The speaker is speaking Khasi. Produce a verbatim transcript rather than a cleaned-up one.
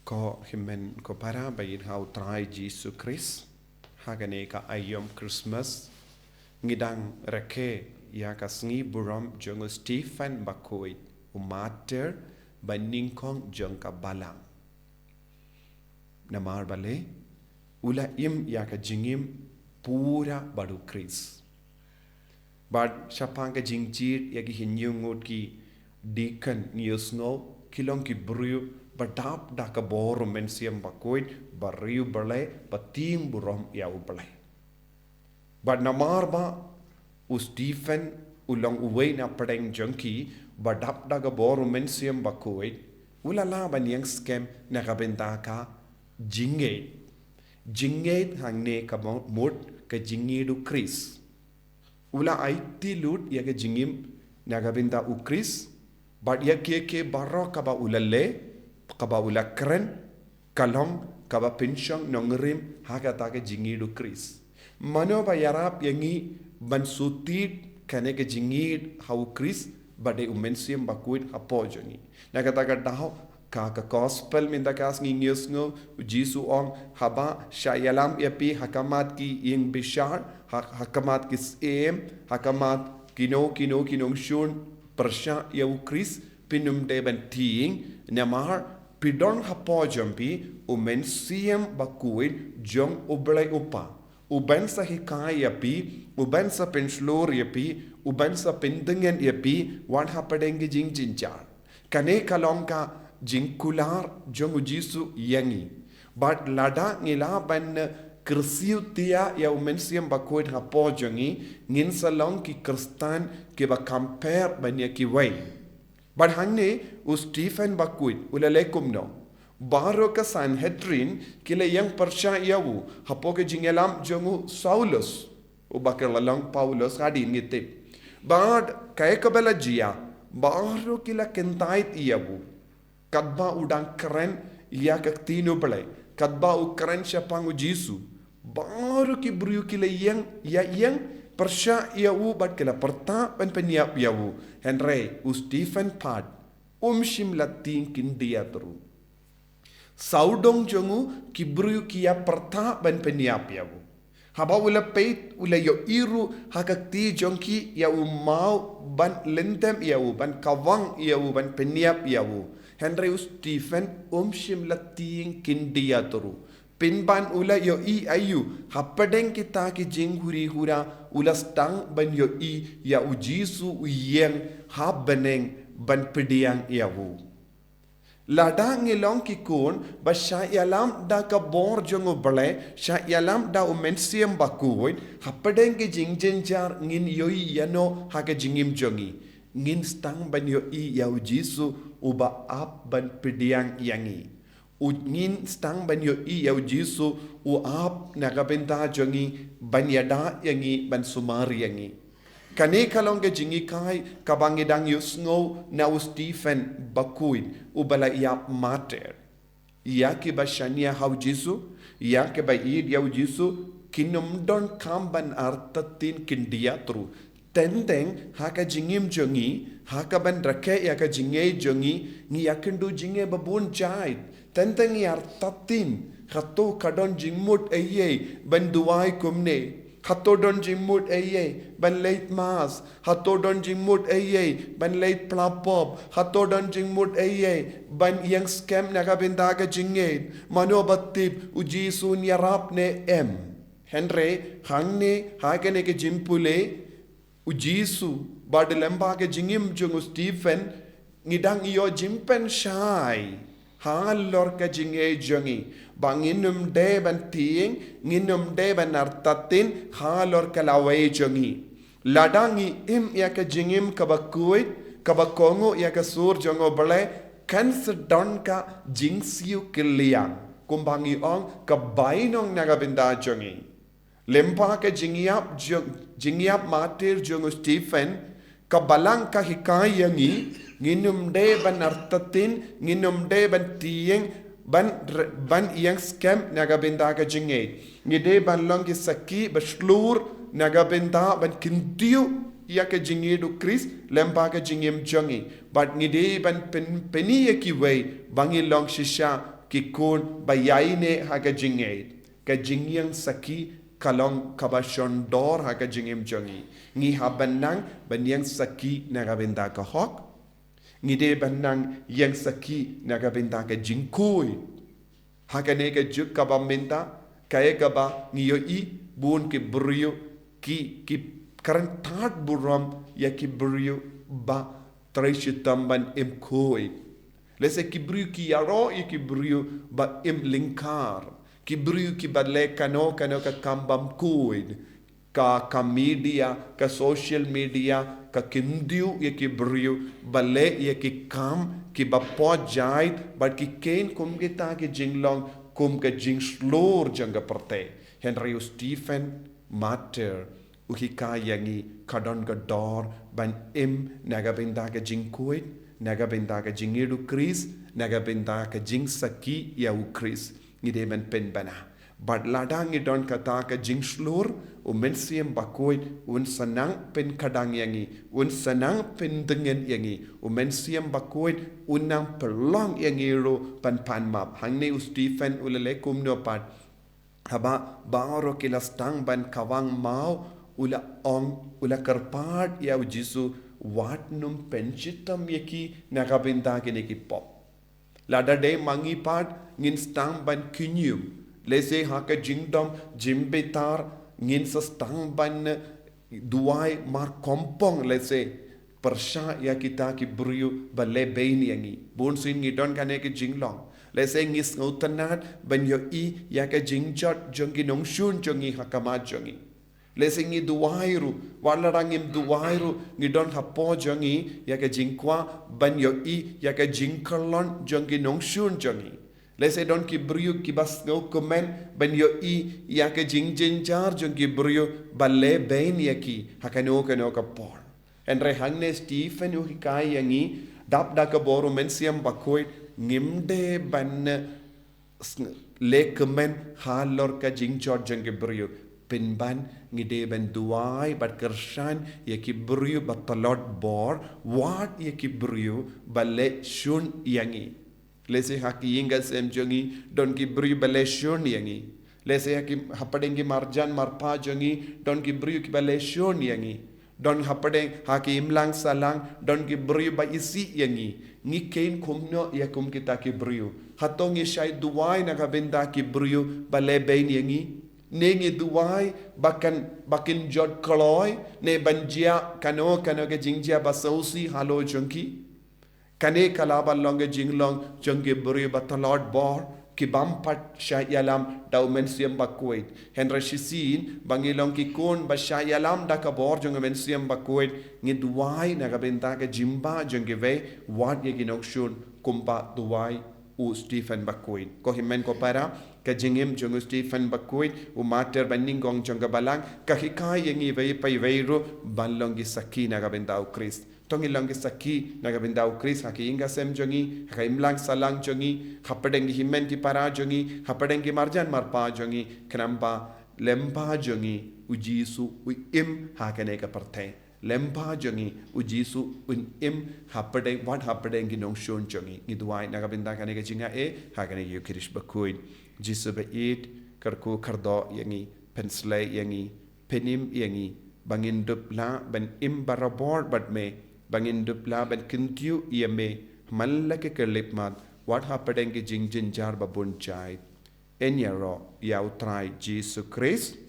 Ko hynmen ko para ba ïeit ha u Trai Jisu Khrist, ha kane ka aïom Christmas, ngi dang rakhe ïa ka sngi burom jong u Stephen Bakhuid, u martyr, ba nyngkong jong ka Balang. Namar balei, u la im ïa ka jingim pura bad u Khrist. Bad shaphang ka jingjied ïa ki hynñiew ngut ki deacon ngi ïohsngew ki long ki briew ba dap da ka bor u Mynsiem Bakhuid, ba riewblei, ba tieng burom ïa u Blei. Bad namar ba u Stephen u long uwei na pdeng jong ki ba dap da ka bor u Mynsiem Bakhuid, u la lah ban ïeng skhem na ka bynta ka jingngeit. Jingngeit hangne ka mut ka jingngeit u Khrist. U la aiti lut ïa ka jingim na ka bynta u Khrist, bad ïa kiei kiei baroh kaba u la leh, kaba u la kren, ka long kaba pynshong nongrim ha kata ka jingngeit u Khrist. Mano ba ïarap ïa ngi ban shu tied kane ka jingngeit ha u Khrist, ba dei u Mynsiem Bakhuid hapoh jong ngi. Na kata ka daw, ka, ka gospel mynta ka sngi ngi ïohsngew, u Jisu u ong, haba shah ïalam ïa phi ha khmat ki ïing bishar, ha, ha khmat ki syiem, ha khmat kino kino ki nongshun pyrshah ïa u Khrist, phin ym dei ban tieng, namar phi don hapoh jong phi u Mynsiem Bakhuid jong u Blei u Kpa, uban sa hikai ïa phi, uban sa pynshlur ïa phi, uban sa pyndyngen ïa phi wat hapdeng ki jingjynjar. Kane ka long ka jingkular jong u Jisu ïa ngi. Bad lada ngi lah ban kyrsiew thiah ïa u Mynsiem Bakhuid hapoh jong ngi, ngin sa long ki Khristan kiba kham pher ban ïa kiwei. Bad hangne u Stephen Bakhuid u la leh kumno? Baroh ka Sanhedrin ki la ïeng pyrshah ïa u hapoh ka jingïalam jong u Saulus, uba ka la long Paulus hadien ngi tip. Bad kaei kaba la jia, baroh ki la kyntait ïa u. Katba u dang kren ïa ka ktien u Blei, katba u kren shaphang u Jisu, baroh ki briew ki la ïeng, ïa ïeng pyrshah ïa u bad ki la pyrta ban pynïap ïa u. Hynrei u Stephen pat um shym la tieng khyndiat ruh. Sawdong jong u ki briew ki ïa pyrta ban pynïap ïa u. Haba u la peit, u la ïohi ruh ha ka kti jong ki ïa u maw ban lyntem ïa u, ban kawang ïa u, ban pynïap ïa u. Hynrei u Stephen um shym la tieng khyndiat ruh. Pynban u la ïohi aïu, hapdeng kita ki jinghuri hura u la sdang ban ïohi ïa u Jisu u ïeng ha bneng ban pdiang ïa u. Lada ngi long ki khun ba shah ïalam da ka bor jong u Blei, shah ïalam da u Mynsiem Bakhuid, hapdeng ki jingjynjar ngin ïohi ïano ha ka jingim jong ngi? Ngin sdang ban ïohi ïa u Jisu uba ap ban pdiang ïa ngi. U, ngin sdang ban ïohi ïa u Jisu u ap na ka bynta jong ngi, ban ïada ïa ngi, ban sumar ïa ngi. Kane ka long ka jinghikai kaba ngi dang ïohsngew na u Stephen Bakhuid uba la ïap martyr. Ïa kiba shaniah ha u Jisu, ïa kiba ïeit ïa u Jisu, kin ym donkam ban artatien khyndiat ruh. Teng teng ha ka jingim jong ngi, ha kaban rakhe ïa ka jingngeit jong ngi, ngi ïakynduh jingngeit ba bun jait. Teng teng ngi artatien, hato ka don jingmut eiei ban duwai kumne? Hato don jingmut eiei ban leit mass? Hato don jingmut eiei ban leit pla pop? Hato don jingmut eiei ban ïeng skhem na ka bynta ka jingngeit? Mano ba tip u Jisu un ïarap ne em? Hynrei hangne ha kane ka jingpule, u Jisu bad lyngba ka jingim jong u Stephen, ngi dang ïoh jingpynshai halor ka jingngeit jong ngi, ba ngin ym dei ban tieng, ngin ym dei ban artatien halor ka lawei jong ngi. Lada ngi im ïa ka jingim kaba khuid, kaba kohnguh ïa ka sur jong u Blei, kan sa don ka jingsiew kylliang, kumba ngi ong, ka bainong na ka bynta jong ngi. Lyngba ka jingïap jong, jingïap martyr jong u Stephen, ka Balang ka hikai ïa ngi, ngin ym dei ban artatien, ngin ym dei ban tieng, ban re-, ban ïeng skhem na ka bynta ka jingngeit. Ngi dei ban long ki sakhi ba shlur na ka bynta ban kyntiew ïa ka jingngeit u Khrist lyngba ka jingim jong ngi. Bad ngi dei ban pyn-, pyni ïa kiwei ba ngi long shisha Ki khun ba ïaineh ha ka jingngeit, ka jingïeng sakhi ka long kaba shon dor ha ka jingim jong ngi. Ngi hap ban nang ban ïeng sakhi na ka bynta ka hok. Ngi dei ban nang ïeng sakhi na ka bynta ka jingkhuid. Ha kane ka juk kaba mynta, kaei kaba ngi ïohi, bun ki briew ki, ki kren tad burom ïa ki briew ba trei shitom ban im khuid. Lehse ki briew ki ïaroh ïa ki briew ba im lyngkar, ki briew kiba leh kano kano ka kam bymkhuid. Ka, ka media, ka social media ka kyndiah ïa ki briew ba leh ïa ki kam kiba poi jait bad ki kheiñ kum kita ki jinglong kum ka jingshlur jong ka pyrthei. Hynrei u Stephen martyr u hikai ïa ngi ka don ka dor ban im na ka bynta ka jingkhuid, na ka bynta ka jingïeit u Khrist, na ka bynta ka jingsakhi ïa u Khrist. Ngi dei ban pynbna. Bad lada ngi don kata ka jingshlur, u Mynsiem Bakhuid un sa nang pynkhadang ïa ngi, un sa nang pyndengin ïa ngi, u Mynsiem Bakhuid un nang pynlong ïa ngi ruh ban pan map. Hangne u Stephen u la leh kumno pat? Haba baroh ki la sdang ban khawang maw, u la ong, u la kyrpad ïa u Jisu, wat nym pynshitom ïa ki na ka bynta kine ki pop. Lada dei ma ngi pat ngin sdang ban khñium. Lehse ha ka jingdom jingbitar ngin sa sdang ban duwai markongpong, lehse pyrshah ïa kita ki briew ba leh beiñ ïa ngi. Bun sien ngi don kane ka jinglong. Lehse ngi sngewtynnad ban ïohi ïa ka jingjot jong ki nongshun jong ngi ha khmat jong ngi. Lehse ngi duwai ruh, wat lada ngim duwai ruh, ngi don hapoh jong ngi ïa ka jingkwah ban ïohi ïa ka jingkyllon jong ki nongshun jong ngi. Lehse don ki briew kiba sngewkmen ban ïohi ïa ka jingjynjar jong ki briew ba leh beiñ ïa ki ha kano kano ka por. Hynrei hangne Stephen u hikai ïa ngi, dap da ka bor u Mynsiem Bakhuid, ngim dei ban sng-, leh kmen halor ka jingjot jong ki briew. Pynban ngi dei ban duwai bad kyrshan ïa ki briew ba tlot bor, wat ïa ki briew ba leh shun ïa ngi. Lehse ha ki ïing ka sem jong ngi don ki briew ba leh shun ïa ngi. Lehse ha ki, hapdeng ki marjan marpa jong ngi don ki briew kiba leh shun ïa ngi. Don hapdeng ha ki imlang sahlang don ki briew ba isih ïa ngi. Ngi kheiñ kumno ïa kum kita ki briew? Hato ngi shait duwai na ka bynta ki briew ba leh beiñ ïa ngi? Ne ngi duwai ba kan, ba kin jot kloi, ne ban jia kano kano ka jingjia ba sngewsih halor jong ki? Kane ka lah ban long ka jinglong jong ki briew ba tlot bor, ki bym pat shah ïalam da u Mynsiem Bakhuid. Hynrei shisien ba ngi long ki khun ba shah ïalam da ka bor jong u Mynsiem Bakhuid, ngi duwai na ka bynta ka jingbah jong kiwei, wat ïa ki nongshun, kumba duwai u Stephen Bakhuid. Ko hynmen ko para, ka jingim jong u Stephen Bakhuid, u martyr ba nyngkong jong ka Balang, ka hikai ïa ngi iwei pa iwei ruh ban long ki sakhi na ka bynta u Khrist. To ngin long ki sakhi na ka bynta u Khrist ha ki ïing ka sem jong ngi, ha ka imlang sahlang jong ngi, hapdeng ki hynmen ki para jong ngi, hapdeng ki marjan marpa jong ngi, khnang ba lyngba jong ngi u Jisu u im ha kane ka pyrthei. Lyngba jong ngi u Jisu un im hapdeng, wat hapdeng ki nongshun jong ngi. Ngi duwai na ka bynta kane ka jingaiei ha kane ka Ïukharist Bakhuid. Jisu ba ïeit, kyrkhu kyrdoh ïa ngi, pynshlei ïa ngi, pynim ïa ngi, ba ngin dup lah ban im barabor bad me, ba ngin dup lah ban kyntiew ïa me man la ki khyllipmat, wat hapdeng ki jingjynjar ba bun jait. Yn ïaroh ïa u Trai Jisu Khrist.